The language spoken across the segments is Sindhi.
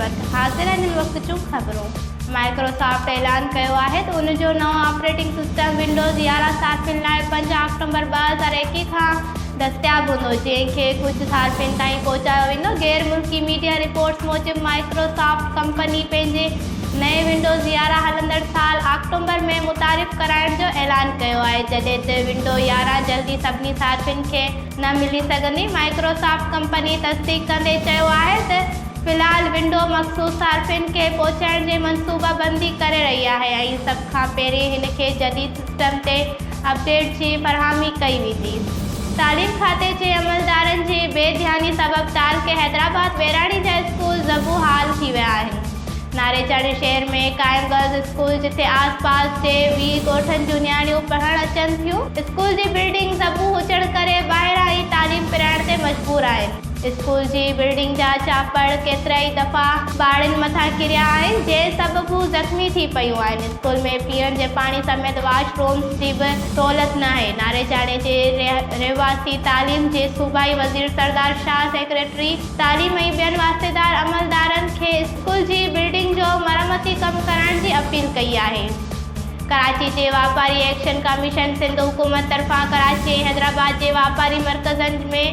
Net work. حاضر آهن هن وقت جون خبرون. مائڪروسافٽ اعلان ڪيو آهي ته ان جو نئون آپريٽنگ سسٽم ونڊوز 11 صارفين لاء 5 آڪٽومبر 2021 کان دستياب هوندو، جنهن کي ڪجهه صارفين تائين پهچايو ويندو. غير ملڪي ميڊيا رپورٽس موجب مائڪروسافٽ ڪمپني پنهنجي نئين ونڊوز 11 هلندڙ سال آڪٽومبر ۾ متعارف ڪرائڻ جو اعلان ڪيو آهي، جڏهن ته ونڊو 11 جلدي سڀني صارفين کي نه ملي سگهندي. مائڪروسافٽ ڪمپني تصديق ڪندي چيو آهي ته في الحال ونڊو مخصوص صارفين کي پهچائڻ جي منصوبابندي ڪري رهي آهي ۽ سڀ کان پهرين هن کي جديد سسٽم تي اپڊيٽ جي فراهمي ڪئي ويندي. تعليم کاتي جي عملدارن جي بي ڌياني سبب تعلقي حيدرآباد ٻهراڙي جا اسڪول زبون حال ٿي ويا آهن. ناريجاڻي شهر ۾ قائم گرلز اسڪول جتي آس پاس جي 20 ڳوٺن جون نياڻيون پڙهڻ اچن ٿيون، اسڪول جي بلڊنگ زبون هجڻ ڪري ٻاهران ئي تعليم پرائڻ تي مجبور آهن. اسڪول جي بلڊنگ جا چاپڙ ڪيترائي دفعا ٻارڙين مٿان ڪريا آهن، جنهن سبب هو زخمي ٿي پيون آهن. اسڪول ۾ پيئڻ جي پاڻي سميت واش رومز جي به سهولت ناهي. ناريجاڻي جي رهواسي تعليم جي صوبائي وزير سردار شاهه، سيڪريٽري تعليم ۽ ٻين واسطيدار عملدارن کي اسڪول جي بلڊنگ جو مرمتي ڪم ڪرائڻ جي اپيل ڪئي آهي. ڪراچي جي واپاري ايڪشن ڪميشن سنڌ حڪومت طرفان ڪراچي ۽ حيدرآباد جي واپاري مرڪزن ۾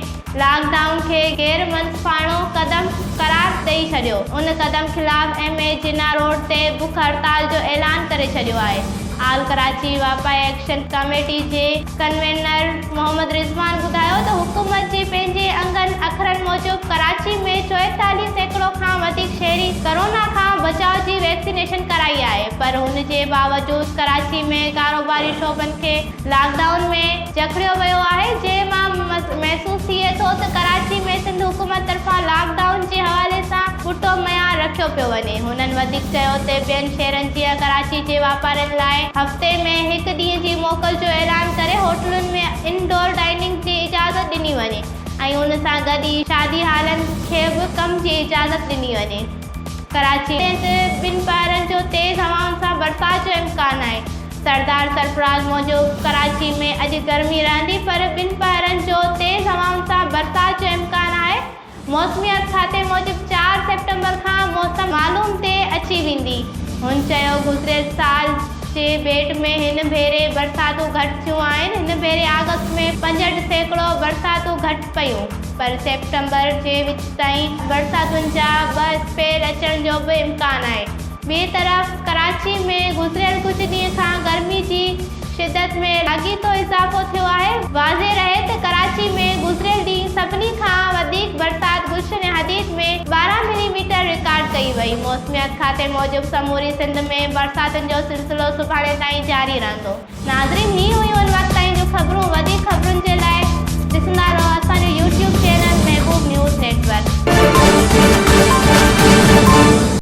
لاڪ ڊائون کي غير منصفاڻو قدم قرار ڏئي ڇڏيو. ان قدم خلاف ايم اي جناح روڊ تي بک هڙتال جو اعلان ڪري ڇڏيو آهي. آل ڪراچي واپاري ايڪشن ڪميٽي جي ڪنوينر محمد رضوان ٻڌايو ته حڪومت جي پنهنجي انگن اکرن موجب ڪراچي ۾ 44% کان وڌيڪ شهري ڪرونا کان بچاء جي ويڪسينيشن ڪرائي آهي پر ان جي باوجود ڪراچي ۾ ڪاروباري شعبن کي لاڪ ڊائون ۾ جڪڙيو ويو آهي جنهن مان محسوس ٿئي ٿو ته ڪراچي ۾ سنڌ حڪومت طرفان لاڪ ڊائون جي حوالي سان ٻٽو معيار رکيو پيو وڃي. هنن وڌيڪ چيو ته ٻين شهرن جيان ڪراچي جي واپارين لاء هفتي ۾ هڪ ڏينهن جي موڪل جو اعلان ڪري هوٽلن ۾ ان ڊور ڊائننگ جي اجازت ڏني وڃي ۽ ان سان گڏ ئي شادي هالن کي به ڪم جي اجازت ڏني وڃي. ڪراچي ۾ ٻن پهرن جو تيز هوائن سان برسات جو امڪان آهي. سردار سرفراز موجب ڪراچي ۾ اڄ گرمي رهندي پر ٻن پهرن جو تيز هوائن سان برسات جو امڪان آهي. موسميات کاتي موجب 4 سيپٽمبر کان موسم معلوم تي اچي ويندي. هن چيو گذريل سال جي ڀيٽ ۾ هن ڀيري برساتون گهٽ ٿيون آهن، هن ڀيري آگسٽ ۾ 65% برساتون گهٽ پيون پر سيپٽمبر جي وچ تائين برساتن جا ٻه اسپيل اچڻ جو به امڪان آهي. ٻئي طرف ڪراچي ۾ گذريل ڪجهه ڏينهن کان گرمي جي شدت ۾ لاڳيتو اضافو ٿيو آهي. واضح رهي ته ڪراچي ۾ گذريل ڏينهن سڀني کان وڌيڪ برسات گلشن حديد ۾ 12 ملي ميٽر رڪارڊ ڪئي وئي. موسميات کاتي موجب سموري سنڌ ۾ برساتن جو سلسلو سڀاڻي تائين جاري رهندو. ناظرين هي هيون ان وقت تائين جون خبرون وڌيڪ.